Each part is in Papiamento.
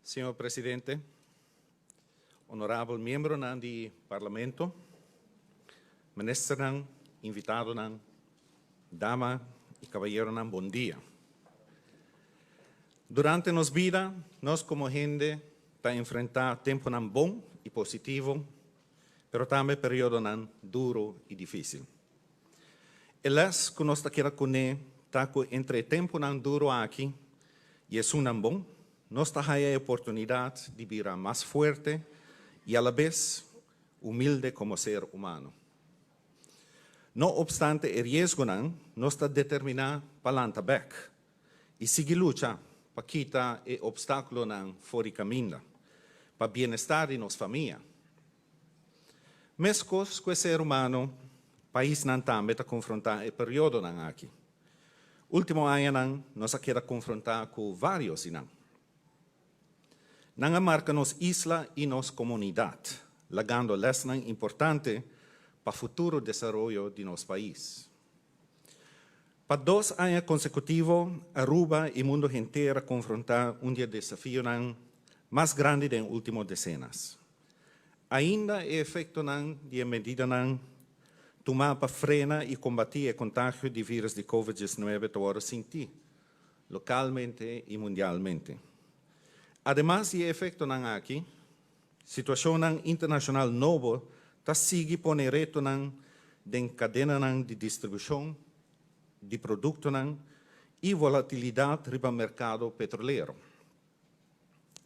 Señor Presidente, honorabel miembronan di Parlamento, ministernan, invitadonan, dama y cabayeronan, bon dia. Durante nos bida, nos como hende ta enfrenta temponan bon y positivo, pero tambe periodonan duro y dificil. E les cu nos ta keda cune ta cu entre e temponan duro aki y esunnan bon, nos ta haya e oportunidad di bira mas fuerte y a la bes humilde como ser humano. No obstante e riesgonan, nos ta determina pa lanta bek y sigui lucha pa kita e obstaculonan for di caminda, pa bienestar di nos famia. Mescos cu e ser humano, paisnan tambe ta confronta e periodonan aki. Ultimo añanan nos a keda confronta cu varios di nan. Nan a marca nos isla y nos comunidad, lagando lesnan importante pa futuro desaroyo di nos pais. Pa 2 aña consecutivo, Aruba y mundo henter a confronta un di e desafionan mas grandi den ultimo decenas. Ainda e efectonan di e medidanan tuma pa frena y combati e contagio di virus di Covid-19 ta wordo sinti localmente y mundialmente. Ademas di e efectonan aki, situacionnan internacional nobo ta sigui pone retonan den cadenanan di distribucion di productonan y volatilidad riba mercado petrolero.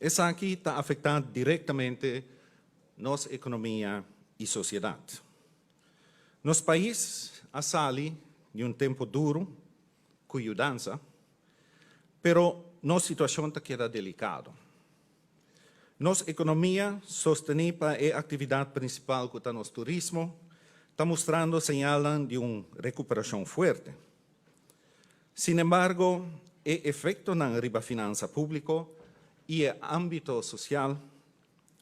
Esaki ta afecta directamente nos economia y sociedad. Nos pais a sali di un tempo duro cu yudansa, pero nos situacion ta keda delicado. Nos economia, sosteni pa e actividad principal cu ta nos turismo, ta mustrando señalnan di un recuperacion fuerte. Sinembargo, e efectonan riba finansa publico y e ambito social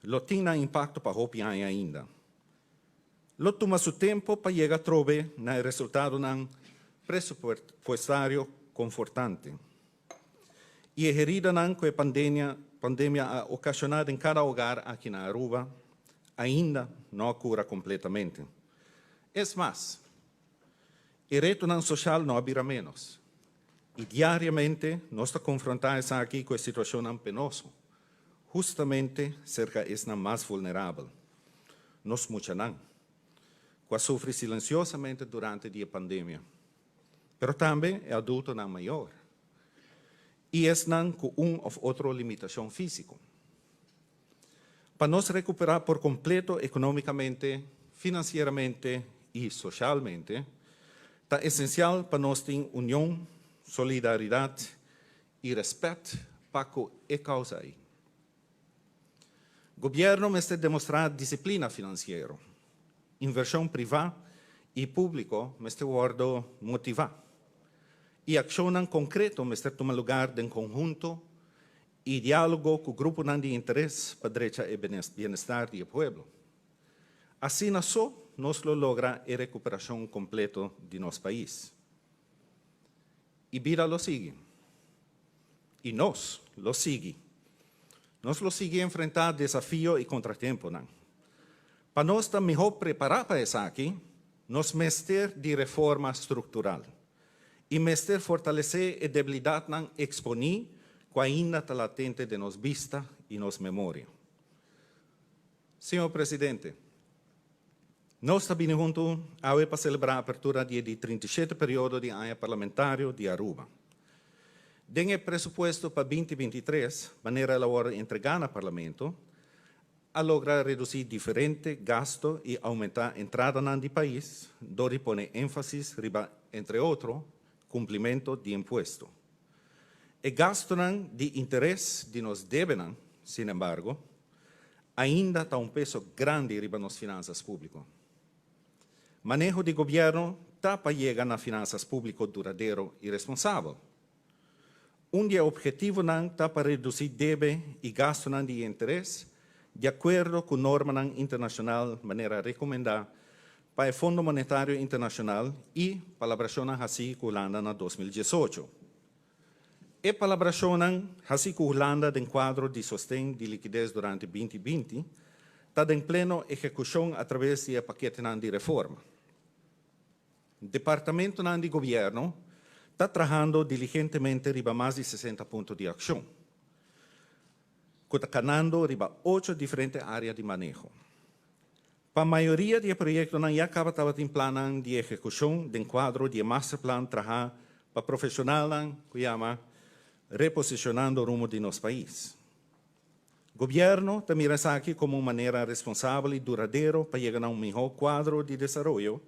lo tin nan impacto pa hopi aña ainda. Lo tuma su tempo pa yega trobe na e resultadonan presupuestario confortante. Y e heridanan cu e pandemia a ocasiona den cada hogar aki na Aruba ainda no a cura completamente. Es mas, e retonan social no a bira menos. Y diariamente nos ta confronta esaki cu e situacionnan penoso, hustamente cerca esnan mas vulnerabel, nos muchanan, cu a sufri silenciosamente durante di e pandemia, pero tambe e adultonan mayor y esnan cu un of otro limitacion fisico. Pa nos recupera por completo economicamente, financieramente y socialmente, ta esencial pa nos tin union, solidaridad y respet pa cu e causa ey. Gobierno mester demostra disciplina financiero. Inversion priva y publico mester wordo motiva. Y accionnan concreto mester tuma lugar den conhunto y dialogo cu gruponan di interes pa drecha e bienestar di e pueblo. Asina so nos lo logra e recuperacion completo di nos pais. Y bida lo sigui. Y nos lo sigui. Nos lo sigui enfrenta desafio y contratemponan. Pa nos ta miho prepara pa esaki, nos mester di reforma structural. Y mester fortalece e debilidadnan exponi cu ainda ta latente den nos bista y nos memoria. Señor Presidente, nos ta bini hunto awe pa celebra apertura di e di 37 periodo di Aña Parlamentario di Aruba. Den e presupuesto pa 2023, manera el a wordo entrega na Parlamento, a logra reduci diferente gasto y aumenta entradanan di pais dor di pone enfasis riba, entre otro, cumplimento di impuesto. E gastonan di interes di nos debenan, sinembargo, ainda ta un peso grandi riba nos finanzas publico. Maneho di gobierno ta pa yega na finanzas publico duradero y responsabel. Un di e obhetivonan ta pa reduci debe y gastonan di interes di acuerdo cu normanan internacional manera recomenda pa e Fondo Monetario Internacional y palabracionnan haci cu Hulanda na 2018. E palabrashonnan hasi ku Hulanda den kuadro di sosten di likides durante 2020 ta den pleno ehekushon atraves di e paketenan di reforma. Departamentonan di gobièrnu ta trahando diligentemente riba mas di 60 punto di akshon, ku ta kanando riba ocho diferente área di maneho. Pa mayoria di e proyektonan ya kaba tabatin plannan di ehekushon den kuadro di e masterplan trahá pa profeshonalnan ku yama Reposishonando Rumbo di Nos Pais. Gobièrnu ta mira esaki komo un manera responsabel i duradero pa yega na un mihó kuadro di desaroyo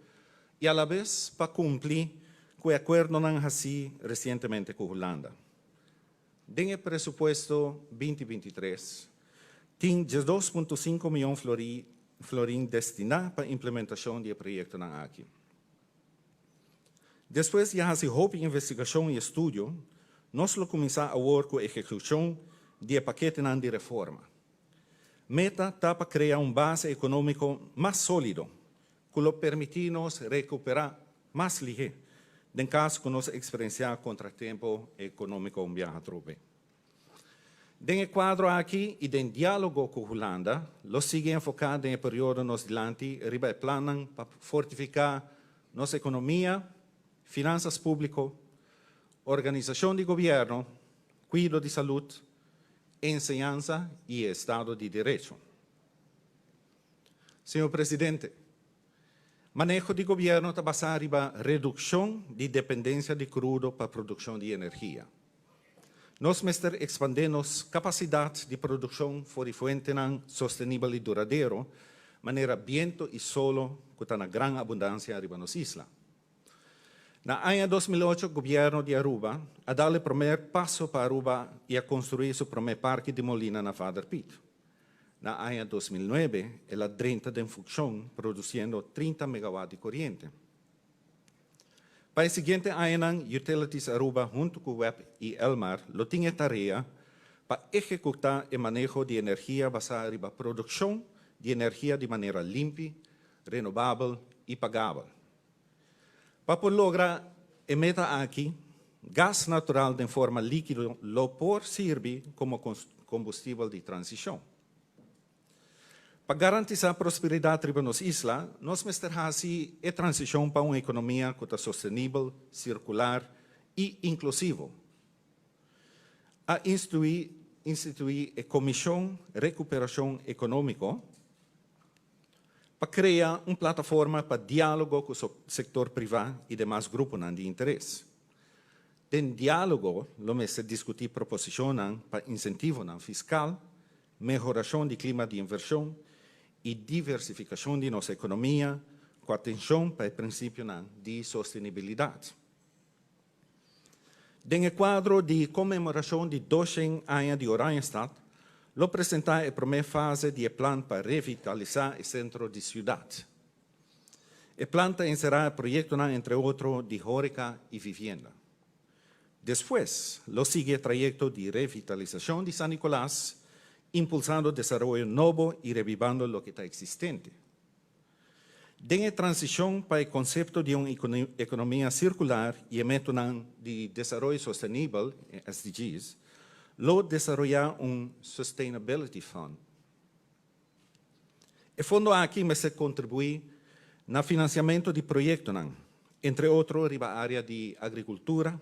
i alabes pa kumpli ku e akuerdonan hasí resientemente ku Hulanda. Den e presupuesto 2023 tin 12.5 mion florin destiná pa implementashon di e proyektonan aki. Despues di a hasi hopi investigashon i estudio, nos lo kuminsá awor ku ehekushon di e paketenan di reforma. Meta ta pa krea un base ekonómiko mas sólido ku lo permití nos rekuperá mas lihé den kaso ku nos eksperensiá kontratempu ekonómiko un biaha atrobe. Den e kuadro aki i den diálogo ku Hulanda lo sigui enfoká den e periodo nos dilanti riba e plannan pa fortifiká nos ekonomia, finansas públiko, organisashon di gobièrnu, kuido di salud, enseñansa i e estado di derecho. Señor Presidente, maneho di gobièrnu ta basá riba redukshon di dependensia di krudo pa produkshon di energia. Nos mester ekspandé nos kapasidat di produkshon for di fuentenan sostenibel i duradero, manera biento i solo ku ta na gran abundansia riba nos isla. Na aña 2008 gobièrnu di Aruba a dal e promer paso pa Aruba i a konstruí su promé parke di molina na Vader Piet. Na aña 2009 el a drenta den funkshon produsiendo 30 megawatt di koriente. Pa e siguiente añanan Utilities Aruba huntu ku web i Elmar lo tin e tarea pa ehekutá e maneho di energia basá riba produkshon di energia di manera limpi, renobabel i pagabel. Pa por logra e meta aki, gas natural den forma líkido lo por sirbi komo kombustibel di transishon. Pa garantisá prosperidat riba nos isla, nos mester hasi e transishon pa un ekonomia ku ta sostenibel, sirkular i inklusivo. A instituí instituí e Komishon Rekuperashon Ekonómiko pa krea un plataforma pa diálogo ku sektor privá i demas gruponan di interes. Den diálogo lo mester diskutí proposishonnan pa insentivonan fiskal, mehorashon di klima di invershon i diversifikashon di nos ekonomia ku atenshon pa e prinsipionan di sostenibilidat. Den e kuadro di konmemorashon di 200 aña di Oranjestad, lo presentá e promé fase di e plan pa revitalisá e sentro di siudat. E plan ta enserá proyektonan entre otro di hóreka i vivienda. Despues lo sigui e trayekto di revitalisashon di San Nicolas, impulsando desaroyo nobo i rebibando loke ta eksistente. Den e transishon pa e konsepto di un ekonomia sirkular i e metonan di desaroyo sostenibel, SDGs, lo desaroyá un Sustainability Fund. E fondo aki mester kontribuí na finansiamentu di proyektonan, entre otro riba área di agrikultura,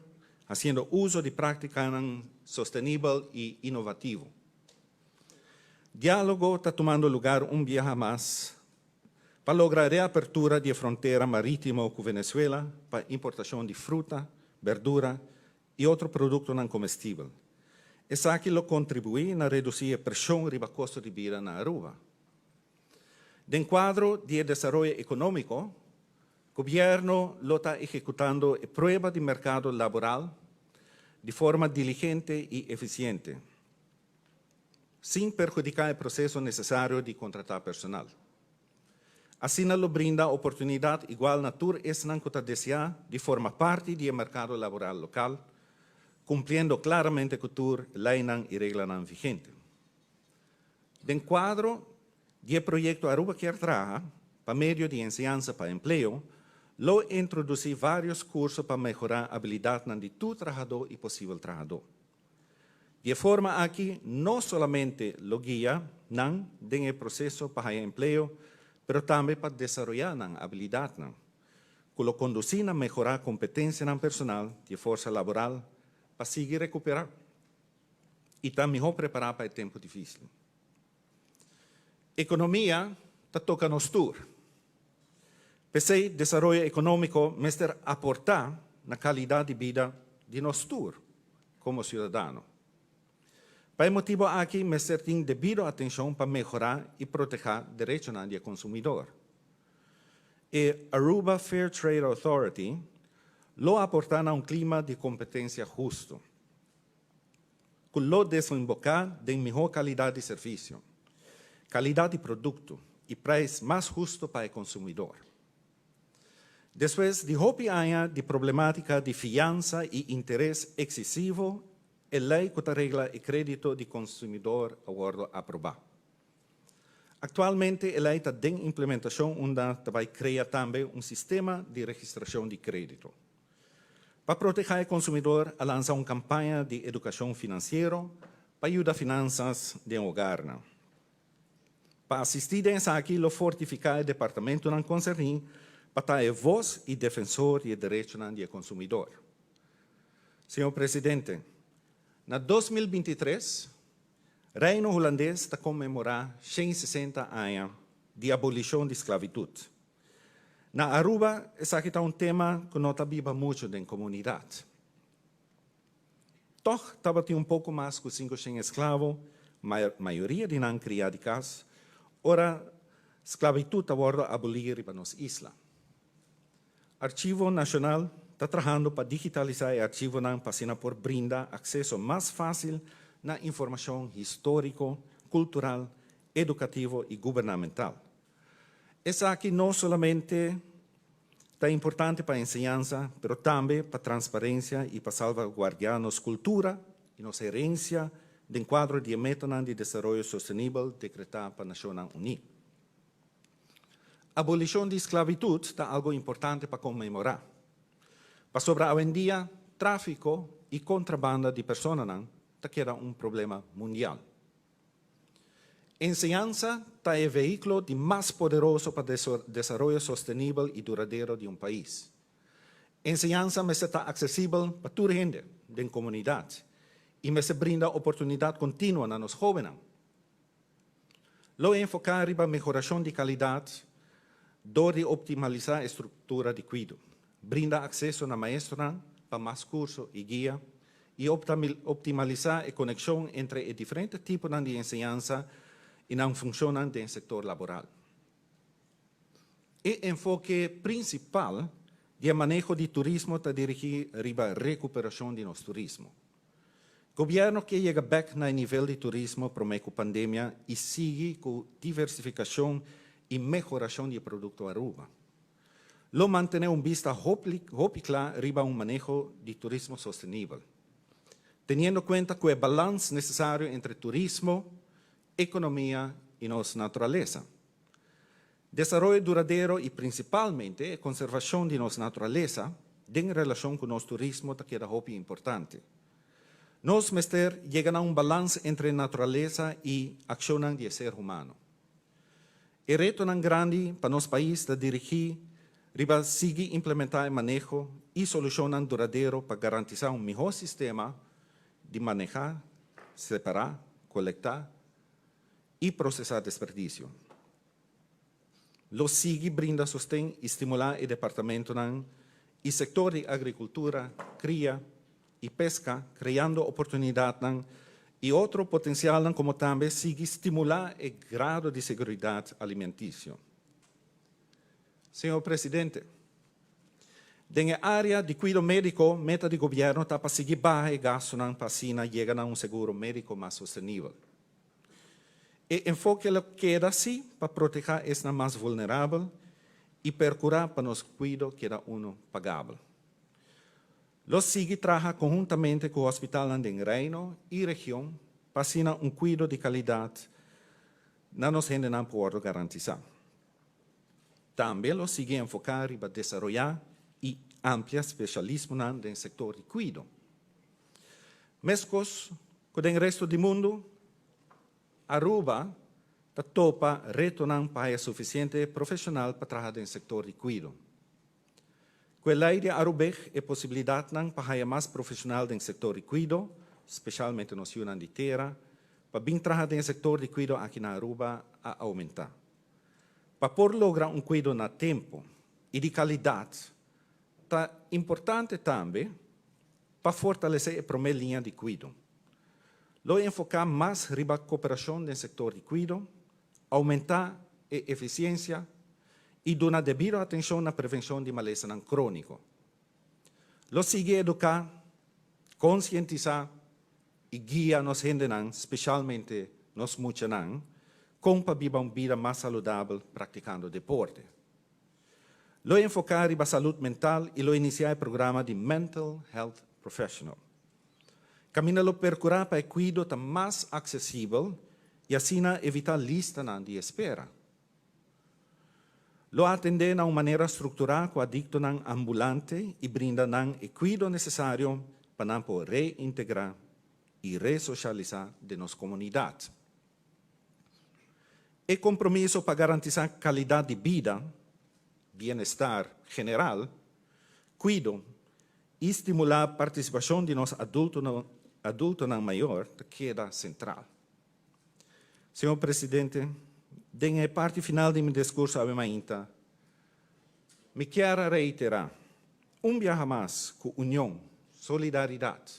hasiendo uso di práktikanan sostenibel i inovativo. Diálogo ta tumando lugar un biaha mas pa logra reapertura di e frontera marítimo ku Venezuela pa importashon di fruta, berdura i otro produktonan komestibel. Esaki lo kontribuí na redusí e preshon riba kosto di bida na Aruba. Den kuadro di e desaroyo ekonómiko, gobièrnu lo ta ehekutando e prueba di merkado laboral di forma diligente i efisiente, sin perhudiká e proseso nesesario di kontratá personal. Asina lo brinda oportunidat igual na tur esnan ku ta deseá di forma parti di e merkado laboral lokal, kumpliendo klaramente ku tur leinan i reglanan vigente. Den kuadro di e proyekto Aruba Kier Traha, pa medio di Enseñansa pa Empleo, lo introdusí vários kurso pa mehorá abilidatnan di tur trahadó i posibel trahadó. Di e forma aki no solamente lo guia nan den e proceso pa haya empleo, pero tambe pa desaroya nan habilidadnan, cu lo conduci na mehora competencianan personal di e forsa laboral pa sigui recupera y ta miho prepara pa e tempo dificil. Economia ta toca nos tur. P'esey desaroyo economico mester aporta na calidad di bida di nos tur como ciudadano. Pa e motibo aki mester tin debido atencion pa mehora y proteha derechonan di e consumidor. E Aruba Fair Trade Authority lo aporta na un clima di competencia husto, cu lo desemboca den miho calidad di servicio, calidad di producto y prijs mas husto pa e consumidor. Despues di hopi aña di problematica di fiansa y interes excesivo, e ley cu ta regla e credito di consumidor a wordo aproba. Actualmente e ley ta den implementacion unda ta bay crea tambe un sistema di registracion di credito. Pa proteha e consumidor a lansa un campaña di educacion financiero pa yuda finansas den hogarnan. Pa asisti den esaki lo fortifica e departamentonan concerni pa ta e voz y defensor di e derechonan di e consumidor. Señor Presidente, na 2023 Reino Hulandes ta conmemora 160 aña di abolicion di sclavitud. Na Aruba esaki ta un tema cu no ta biba mucho den comunidad. Toch tabatin un poco mas cu 500 esclavo, mayoria di nan cria di cas, ora sclavitud a wordo aboli riba nos isla. Archivo Nacional ta trahando pa digitalisa e archivonan pa asina por brinda acceso mas facil na informacion historico, cultural, educativo y gubernamental. Esaki no solamente ta importante pa enseñansa, pero tambe pa transparencia y pa salvaguardia nos cultura y nos herencia den cuadro di e metanan di desaroyo sostenibel decreta pa Nacionnan Uni. Abolicion di sclavitud ta algo importante pa conmemora. Pasobra awendia trafico y contrabanda di personanan ta keda un problema mundial. Enseñansa ta e vehiculo di mas poderoso pa desaroyo sostenibel y duradero di un pais. Enseñansa mester ta accesibel pa tur hende den comunidad y mester brinda oportunidad continuo na nos hobennan. Lo enfoca riba mehoracion di calidad door di optimalisa e structura di cuido, brinda acceso na maestronan pa mas curso y guia y optimalisa e conexion entre e diferente tiponan di enseñansa y nan funcionnan den sector laboral. E enfoke principal di e maneho di turismo ta dirigi riba recuperacion di nos turismo. Gobierno kier yega bek na e nivel di turismo prome cu pandemia y sigui cu diversificacion y mehoracion di e producto Aruba. Lo mantene un bista hopi cla riba un maneho di turismo sostenibel, teniendo cuenta cu e balans necesario entre turismo, economia y nos naturalesa. Desaroyo duradero y principalmente e conservacion di nos naturalesa den relacion cu nos turismo ta keda hopi importante. Nos mester yega na un balans entre naturalesa y accionnan di e ser humano. E retonan grandi pa nos pais ta dirigi riba sigui implementa e maneho y solucionnan duradero pa garantisa un miho sistema di maneha, separa, colecta y procesa desperdicio. Lo sigui brinda sosten y stimula e departamentonan y sector di agricultura, cria y pesca, creando oportunidadnan y otro potencialnan como tambe sigui stimula e grado di seguridad alimenticio. Señor Presidente, den e area di cuido medico, meta di gobierno ta pa sigui baha e gastonan pa asina yega na un seguro medico mas sostenibel. E enfoke lo keda si pa proteha esnan mas vulnerabel y percura pa nos cuido keda uno pagabel. Lo sigui traha conhuntamente cu hospitalnan den Reino y region pa asina un cuido di calidad na nos hendenan por wordo garantisa. Tambe lo sigui enfoca riba desaroya y amplia specialismonan den sector di cuido. Mescos. ku den resto di mundu, Aruba ta topa retonan pa haya sufisiente profeshonal pa traha den sektor di kuido. Ku e lei di Arubig e posibilidatnan pa haya mas profeshonal den sektor di kuido, speshalmente nos yunan di tera, pa bin traha den e sektor di kuido aki na Aruba a oumentá. Pa por logra un kuido na tempu i di kalidat ta importante tambe pa fortalesé e promé liña di kuido. Lo enfoká mas riba koperashon den sektor di kuido, oumentá e efisiensia i duna debido atenshon na prevenshon di malesanan króniko. Lo sigui eduká, konsientisá i guia nos hendenan, speshalmente nos muchanan, kon pa biba un bida mas saludabel praktikando deporte. Lo enfoká riba salud mental i lo inisiá e programa di Mental Health Professional. Kaminda lo perkurá pa e kuido ta mas aksesibel i asina evitá listanan di espera. Lo atendé na un manera strukturá ku adiktonan ambulante i brinda nan e kuido nesesario pa nan por reintegrá i resosialisá den nos komunidat. E kompromiso pa garantisá kalidat di bida, bienestar general, kuido i stimulá partisipashon di nos adultonan mayor ta keda sentral. Señor Presidente, den e parti final di mi diskurso awe mainta, mi kier a reiterá un biaha mas ku union, solidaridat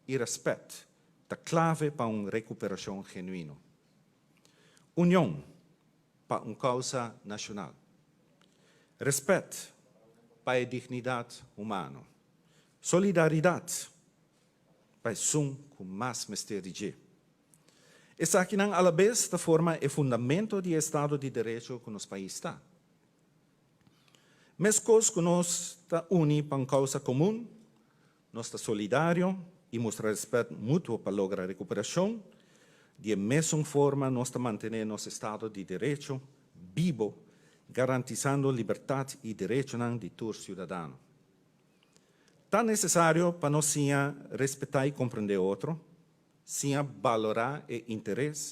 i rèspèt ta klave pa un rekuperashon genuino. Union pa un kousa nashonal. Rèspèt pa e dignidat humano. Solidaridat pa esun ku mas mester di dje. Esakinan alabes ta forma e fundamento di e estado di derecho ku nos pais ta. Meskos ku nos ta uni pa un kousa komun, nos ta solidario i mustra rèspèt mutuo pa logra rekuperashon, di e mesun forma nos ta mantené nos estado di derecho bibo, garantisando libertat i derechonan di tur siudadano. Ta nesesario pa nos siña respetá i komprendé otro, siña balorá e interes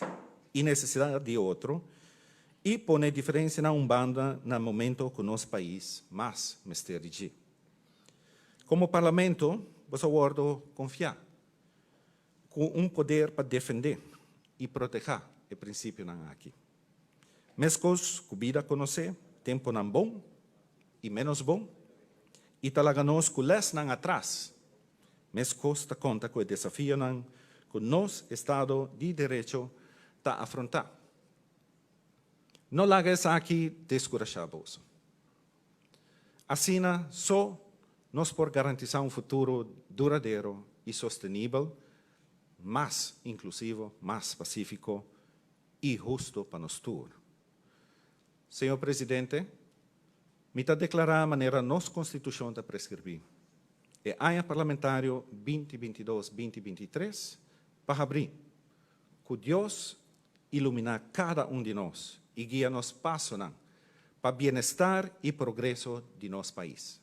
i nesesidat di otro i pone diferensianan un banda na momento ku nos pais mas mester di dje. Komo Parlamento boso a wòrdu konfiá ku un poder pa defendé i protehá e prinsipionan aki. Meskos ku bida konosé tempunan bon i ménos bon i ta laga nos ku lèsnan atras, meskos ta konta ku e desafionan ku nos estado di derecho ta afrontá. No laga esaki deskurashá boso. Asina so nos por garantisá un futuro duradero i sostenibel, mas inklusivo, mas pasífiko i hustu pa nos tur. Señor Presidente, mi ta deklará manera nos Konstitushon ta preskribí, e aña parlamentario 2022, 2023 pa habrí. Ku Dios iluminá kada un di nos i guia nos pasonan pa bienestar i progreso di nos pais.